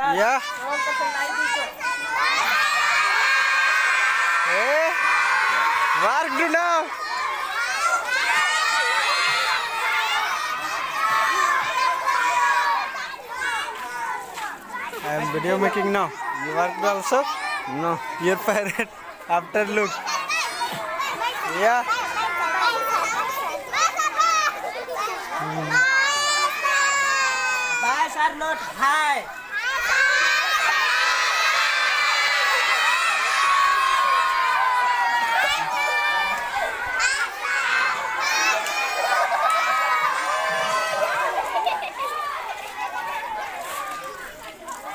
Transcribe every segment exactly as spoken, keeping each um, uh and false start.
या। ए, work do now। I am video making now. You work do also? No. Your parent. After look. Yeah. Bye, Charlotte. Hi.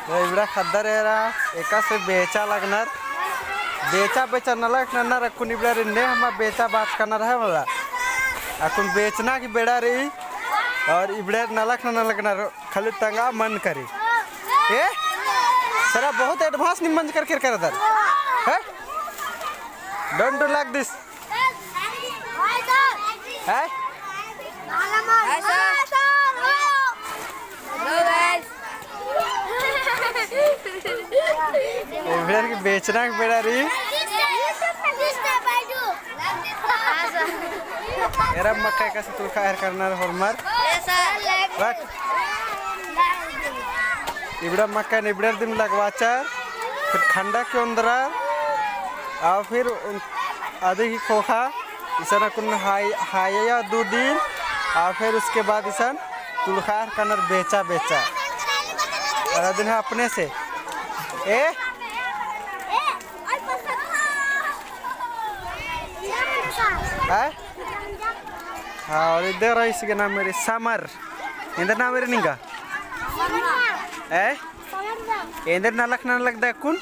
तो इबड़ा ख़द्दर एरा एकासे बेचा लगनर। बेचा बेचा नलख ननर अक्कुन इबड़ा रे ने हमा बेचा बाचकनर है मला। अक्कुन बेचना की बेड़ा रई और इबड़ा नलख नना लगनर खाली तंगआ मन करी। ए? सरा बहुत advance निम्मन कर कर करदर। हैं? Don't do like this। हैं? Hi, sir। Hello, guys। इबड़ा की बेचना की बेड़ा रई। एरा मक्का एकासे तुड़खा हर करनर होरमर। But इबड़ा मक्का ने इबड़ा दिम लगवाचर, फिर खंडा के ओन्दरर, और फिर उन-, आदि की खोखा, इसन अक्कुन हाय-, हाया दू दिन, और फिर उसके बाद इसन तुड़खा हर करनर बेचा बेचा। और अदिन है अपने से। ए? हैं? हाँ, और इधर है इसके नाम मेरे समर। इधर नाम मेरे निंगा। ए? एन्देर नलख नना लगदय अक्कुन?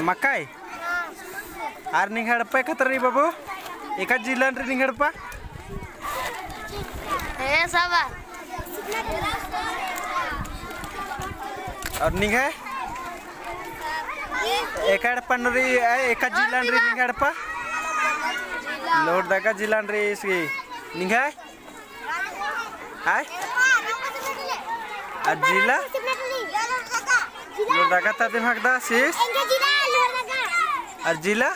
मकई। आर निंग्है एड़पा एकातर रई बाबू? एका जिलन रई निंग्है एड़पा? ए साबा। और निंग्है? एका एड़पा नू रई, ए, एका जिलन रई निंग्है एड़पा? लोहरदगा जिलन रई इसकी। निंग्है? आय? आ जिला? लोहरदगा ता दिम हकदस? आर जिला?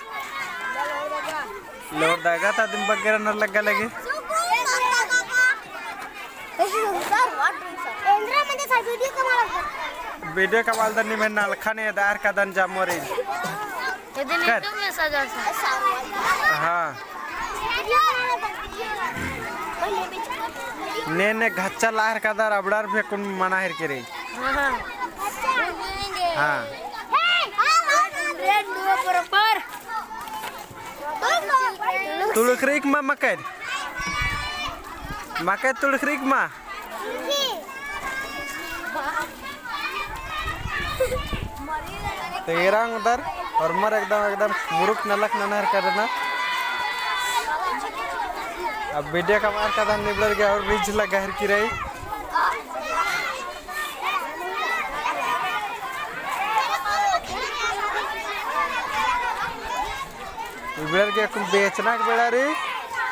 लोहरदगा ता दिम बग्गे रअनर लग्गा लगी। Video कमालदन निम्है नलखन एदर कादन जमोरिन। इदिन कर। YouTube में सजा सा। हाँ। ने ने घच्चा लाहर कादर अबड़ार भी कुन मना हेर के रई। हाँ। हाँ। Red दो पर पर। तुड़ुखरिक मा मकर। मकर तुड़ुखरिक मा। तेरंग उधर, होरमर एकदम, एकदम मुरुख नलख ननर करना। अब video कमार का धन निबड़र के और रीझ लगा हेर की रई। इबड़र के कुल बेचना के बेड़ा रई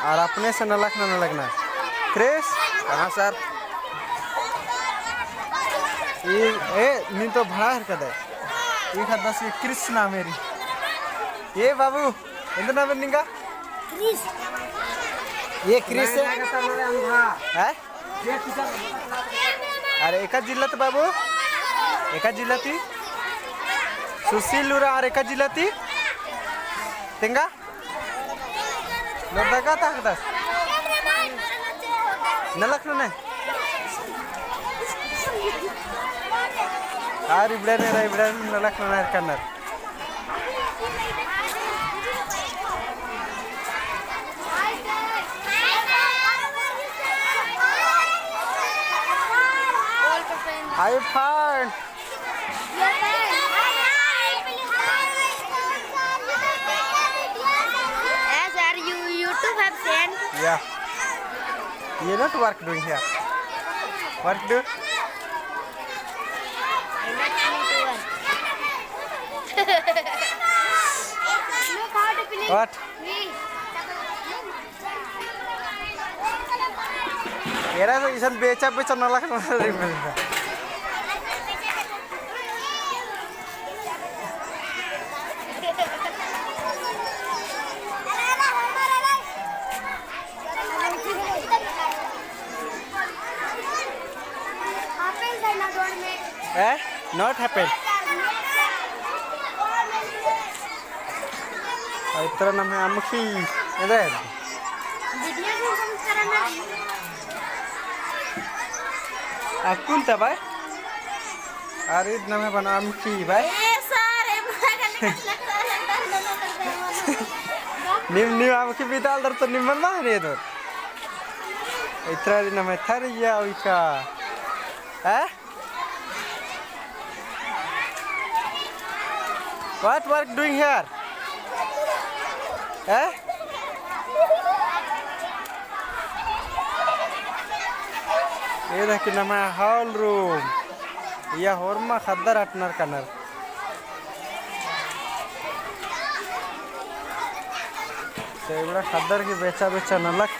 और अपने से नलख नना लगना। क्रिस? हाँ सर। ई, ए, नीन तो भड़ा हेर कदय। ई खद्दस ये क्रिस नाम हेरी। ए बाबू, एन्देर नाम हेरी निंगा? क्रिस। ये क्रिस है? हैं? अरे एका जिला ती बाबू, एका जिला ती सुशील उराँव, अरे एका जिला ती तेंगा लोहरदगा ता हकदस नलख नना। अरे इबड़न एरा, इबड़न नलख नना हेर कनर। Hi, fine. Yes, sir, you, YouTube have sent. Yeah. You not work doing here. Work do? What? Era तो इसन बेचा बेचा नलख नलख रिंगन। हैं? Not happen. इतरा नम्है अमखी, इधर। अक्कुन ता भाई? अरे, इद नम्है बना अमखी भाई। ए सर, ए बना गले कचला कर। निम, निम अमखी बिदालदर तो निमन माने दो। इतरा री नम्है थरिया उइका। हैं? What work doing here? हैं? ये देखी नम्है hall room। या होरमा ख़द्दर अटनर कनर। तो इबड़ा ख़द्दर की बेचा बेचा नलख।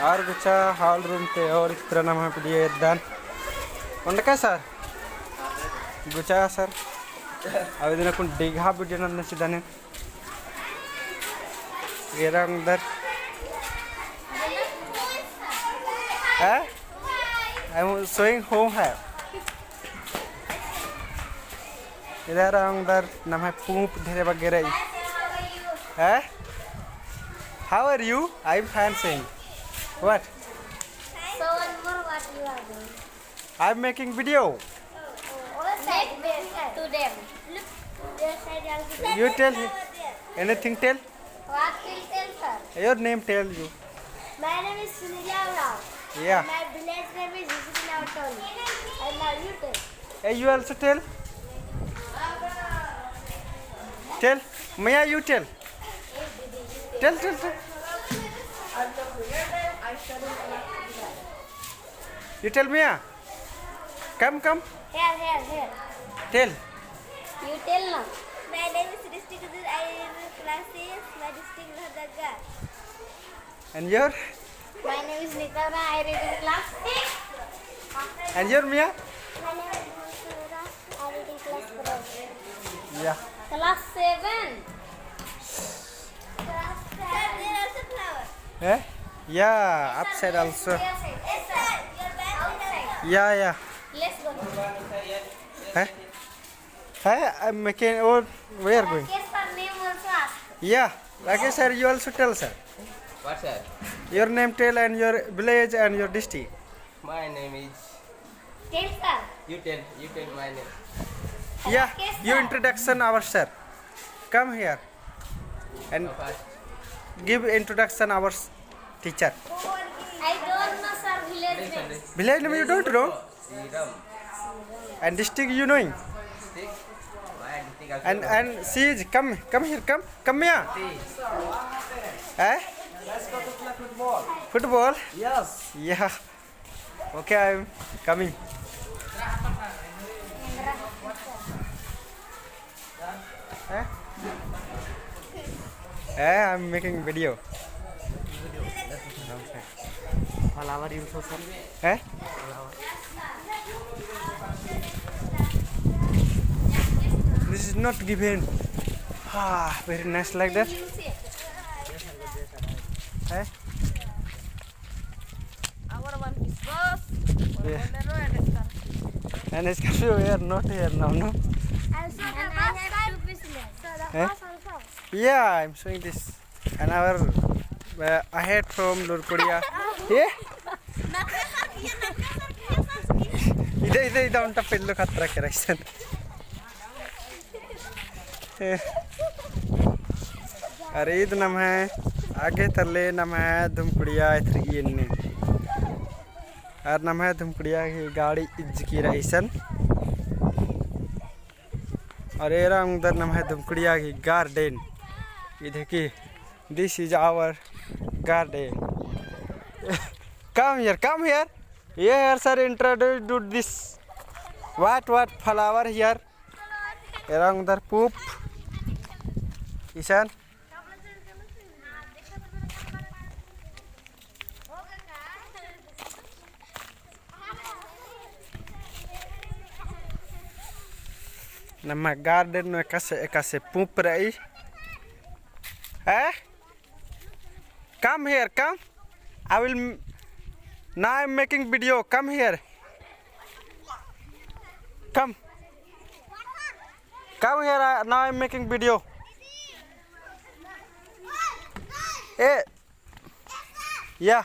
आर गुचा hall room ते और इतरा नम्है पड़िया एद्दान। उंडका सर? गुचा सर। अबे दिना कुन डिगहा video नन्ना चिदाने। एरा अंदर। हैं? I am showing home है। इधर अंदर नम्है पूंप ढेरे बग्गे रई। हैं? How are you? I am fine saying. What? So one more what you are doing? I am making video. Oh, oh, oh, side, make to them. Look, their side also. You tell him. Anything tell? What will tell, sir? Your name tell you. My name is Sunila Rao. Yeah. My village name is Hijri Nautoli. And now you tell. Hey, you also tell. Tell. Maya, you tell. Tell, tell, tell. You tell, Mia. Come, come. Here, here, here. Tell. You tell now. My name is Srishti Kudur. I read in class six. My district Lohardaga. And your? My name is Nitara. I read in class six. And your, Mia? My name is Mansura. I read in class seven. Yeah. Class seven. Eh? Yeah, upside also. Yeah, yeah. Eh? Eh? I'm making, oh, we are going. Yeah. Okay, sir, you also tell, sir. What, sir? Your name tell and your village and your district. My name is. Tell, sir. You tell. You tell my name. Yeah, you introduction our sir. Come here and give introduction our teacher. I don't know, sir, village name. Village name you don't know? And district you knowing? And, and she is, come, come here, come, come here. Eh? Football? Yes. Yeah. Okay, I am coming. Eh? Eh, I am making video. Flower you show, sir. Eh? This is not given. Ah, very nice like that. Eh? Our one is bus, yeah. Bolero and Scorpio. And Scorpio, we are not here now, no? And so the bus, sir. So the bus also. Yeah, I am showing this. And our, uh, ahead from Lurkudia. Yeah? इधर, इधर, इधर उन्टा पेल्लो खतरा केरा इसन। अरे ईद नम्है आगे तले नम्है धुमकुड़िया एथरई एन्ने। अर नम्है धुमकुड़िया की गाड़ी इज्जकी रईसन। अर एरा उंगदर नम्है धुमकुड़िया की garden। इधर की, this is our garden। Come here, come here। ये here, sir, introduce this। What, what flower here? Era उंगदर पूंप। इसन। नम्है garden नू एकासे, एकासे पूँप रई। ए? Come here, come. I will m-, now I am making video. Come here. Come. Come here, uh, now I am making video. Eh. Yeah.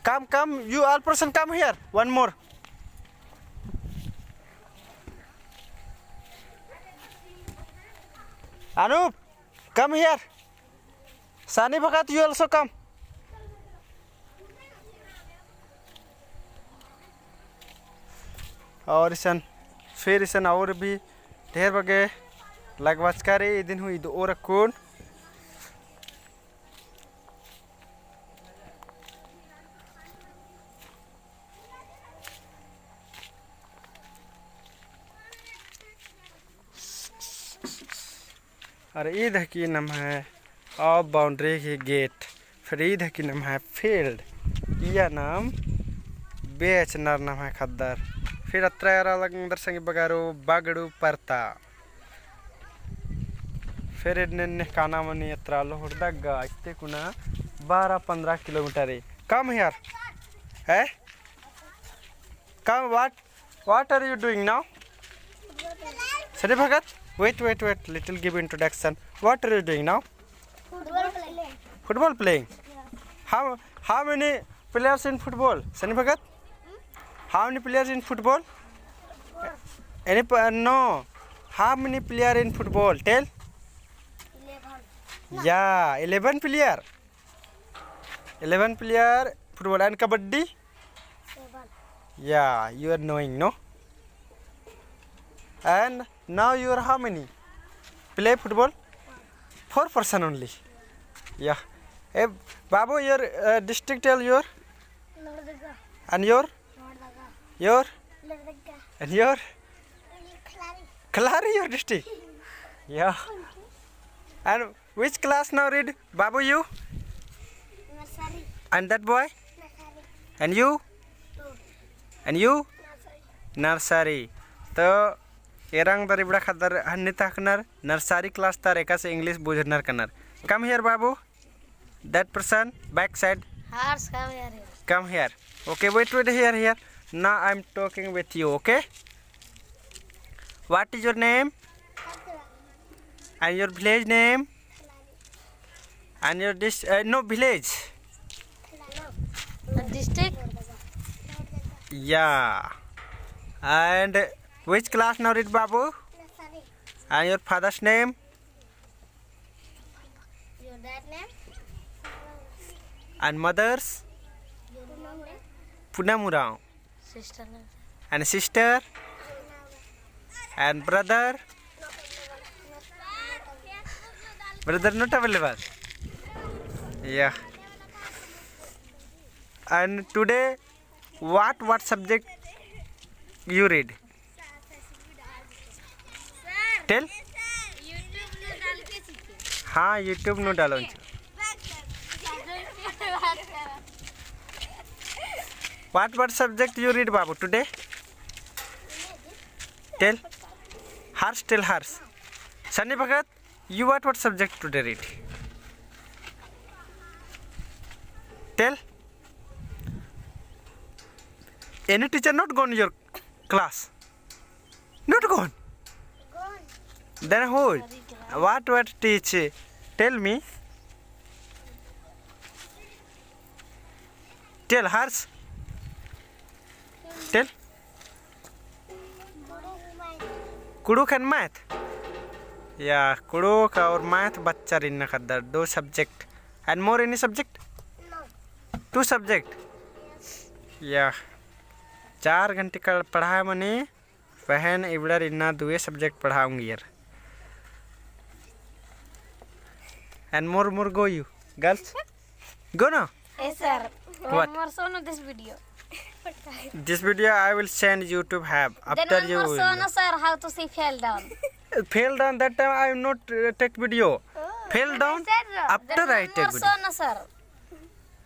Come, come. You all person come here. One more. Anup, come here. Sani Bhagat, you also come. और इसन, फिर इसन और भी ढेर बग्गे लगवाचका रई, इदिन हूँ इदओर अक्कुन। अरे ईद हकी नम्है off boundary की gate, फिर ईद हकी नम्है field, इया नाम बेचनर नम्है ख़द्दर। फिर अत्रा एरा लगनर संगी बगारो बगड़ू परता। फिर एन्ने एन्ने काना मनी अत्रा लोहरदगा इत्ते कुना बारह पन्द्रह kilometre है। Come here। है? Come, what, what are you doing now? Sani Bhagat, wait, wait, wait, little give introduction. What are you doing now? Football playing. Football playing? Yeah. How, how many players in football? Sani Bhagat? Hmm? How many players in football? Four. Any p-, no. How many player in football? Tell. Eleven. Yeah, eleven player. Eleven player football and kabaddi? Seven. Yeah, you are knowing, no? And now you are how many? Play football? Four person only. Yeah. Eh, Babu, your, uh, district, tell your. Lohardaga. And your? Lohardaga. Your? Lohardaga. And your? Khlairi. Khlairi, your district? Yeah. And which class now read, Babu, you? Nursery. And that boy? Nursery. And you? Two. And you? Nursery. Nursery. तो एरा एंगदर इबड़ा ख़द्दर हन्नी तहकनर, nursery class तर एकासे English बुझनर कनर। Come here, Babu. That person, back side. Horse, come here. Come here. Okay, wait, wait, here, here. Now I am talking with you, okay? What is your name? And your village name? And your dis-, uh, no, village. District? Yeah. And which class now read, Babu? And your father's name? Your dad name? And mother's? Your mom name? Punam Urao. Sister name? And sister? And brother? Brother not available? Yeah. And today, what, what subject you read? Tell. हाँ, YouTube नू डालोन। What, what subject you read, Babu, today? Tell. Hers, tell hers. Sunny Bhagat, you what, what subject today read? Tell. Any teacher not gone your class? Not gone? Gone. Then who? Sorry, class. What, what teach? Tell me. Tell hers. Tell. कुँड़ुख़ and math? या, कुँड़ुख़ और math बच्चा रई इन्ना ख़द्दर, दो subject. And more any subject? No. Two subject? Yes. या, चार घंटे का पढ़ाई मनी, पहें इबड़र इन्ना दुए subject पढ़ाउंगियर। And more, more go you, girls. Go no? Yes, sir. What? One more show no this video. This video I will send YouTube have. Then after one you more will show no, sir, how to see fell down. Fell down, that time I will not, uh, take video. Oh. Fell down, sir, after then I take video. One more show no, sir.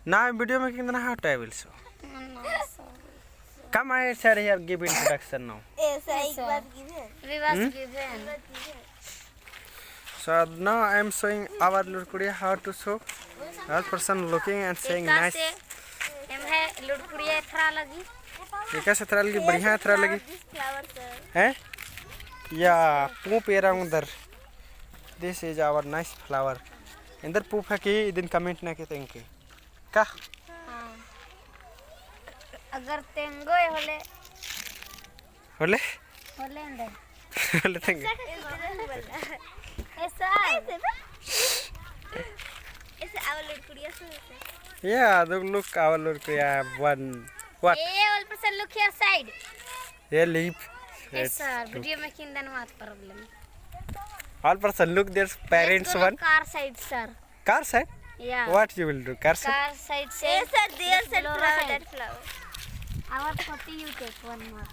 Now I am video making, then how I will show? No, sir. Come, I shall here give introduction now. Yes, sir, एक बात give है। We must give in. So now I am showing our लुरकुड़िया how to show our person looking and saying nice. एम्है लुरकुड़िया एथरा लगी। एकासे एथरा लगी, बढ़िया एथरा लगी। This flower, sir. हैं? या, पूँप एरा उन्दर। This is our nice flower. एन्दर पूँप है कि इदिन comment नना के तेंगके। का? हाँ। अगर तेंगोय होले। होले? होले एन्दर। होले तेंगोय। ऐसा। ऐसे our लुरकुड़िया से। Yeah, look, look, our लुरकुड़िया one. What? ये all person look here side. ये leave. Yes, sir. Video making then what problem? All person look their parents one. Car side, sir. Car side? Yeah. What you will do? Car side? Car side से. Yes, sir. There, sir. Flower, that flower. Our photo you take one more.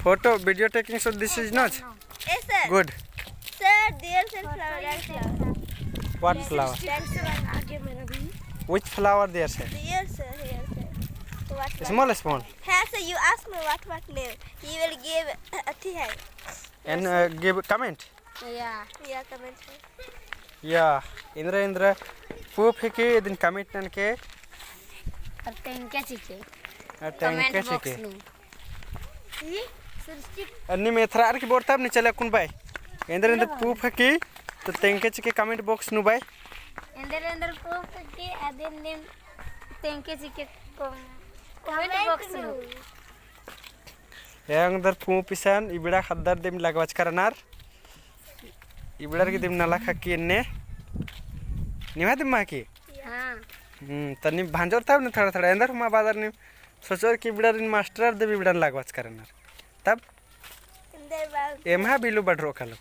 Photo, video taking, so this is not. Yes, sir. Good. Sir, there, sir. Flower, that flower. What flower? Which flower there, sir? There, sir. Here, sir. What flower? Small, small. Yes, sir. You ask me what, what name. He will give, uh, अथी है. And, uh, give comment. या। या, comment है। या, एन्दरा, एन्दरा पूँप हिकी, इदिन comment ननके। और तेंगके चिके। और तेंगके चिके। Comment box नू। अन्नी में एथरा आर की बोरता अपनी चले कुन बाय। एन्दरा, एन्दरा पूँप हिकी, तो तेंगके चिके comment box नू बाय। एन्दरा, एन्दरा पूँप हिकी, अदिन नीम तेंगके चिके comment box नू। एन्दर पूँप इसन इबड़ा ख़द्दर दिम लगवाचका रअनर। इबड़ार की दिम नलख हिकी एन्ने। निम्है दिम हिकी? हाँ। हम्म, तनी भांजोर तब ने थोड़ा थोड़ा एन्दर हुमा बादर नीम सोचोर कि इबड़ारिन मास्टर दिम इबड़ान लगवाचका रअनर। तब? एम्है बिल्लू बढ़रो कालो।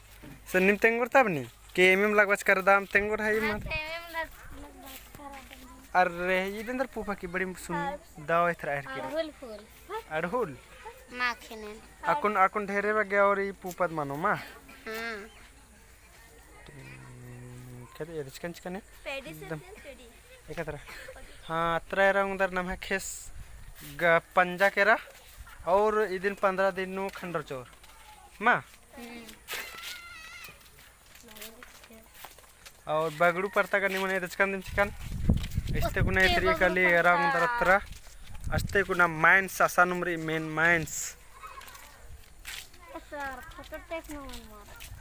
सो नीम तेंगोर तब नी? कि एम एम लगवाचका रअदम तेंगोर है हाँ, मत। एम एम लग-, लगवाचका रअदम। अरे, इदेन्दर पूँप हिकी बड़ी सुन हाँ। दव एथरा आर की। अड़हुल फूल। अड़हुल? माखिनेन। अक्कुन, अक्कुन ढेरे बग्गे और ई पूँपद मनो मा? हाँ। कदे एदचकन चिकने? पैडी से एकदम। पैडी। एक तरह। हाँ, अत्रा एरा उन्दर नम्है खेस ग-, पंजा केरा और इदिन पन्द्रह दिन नू खंडर चोर। मा? हम्म। और बगड़ू परता का निमन एदचकन दिम चिकन। इस्ते कुना एतरी काली एरा उन्दर अत्रा। अस्ते कुना mines असन उमरी main mines।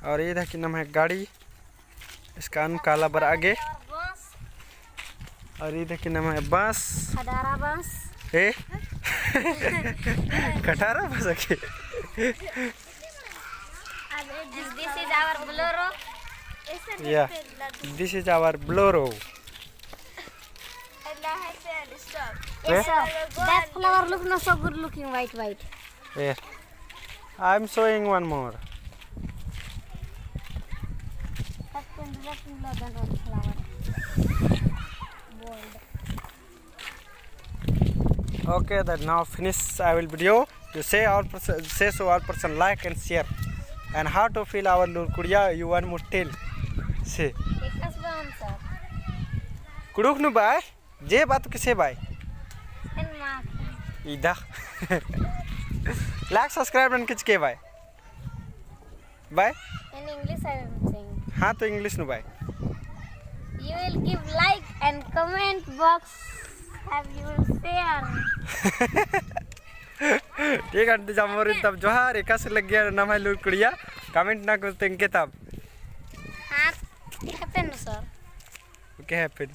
और ईद हिकी नम्है गाड़ी। इसका अन काला बरआ गे। और ईद हिकी नम्है बांस। खटारा बांस। ए? खटारा बांस Hicky. This is our Bolero. Yeah, this is our Bolero. Yes, sir. That flower look not so good looking, white, white. Yeah. I am showing one more. Okay, then now finish I will video. You say all person, say so all person like and share. And how to feel our लुरकुड़िया, you one more tell. Say. Kurukh नू बाय, जे बात किसे बाय। इदा। Like subscribe ननके चिके बाय। बाय। In English I am saying. हाँ, तो English नू बाय। You will give like and comment box and you will share. ठीक है, आंटी जामोरी तब जोहार, एकासे लग्गिया नम्है लुरकुड़िया, comment नना कुछ तेंगके तब। हाँ, ठीक है, पेन सर। Okay, happen.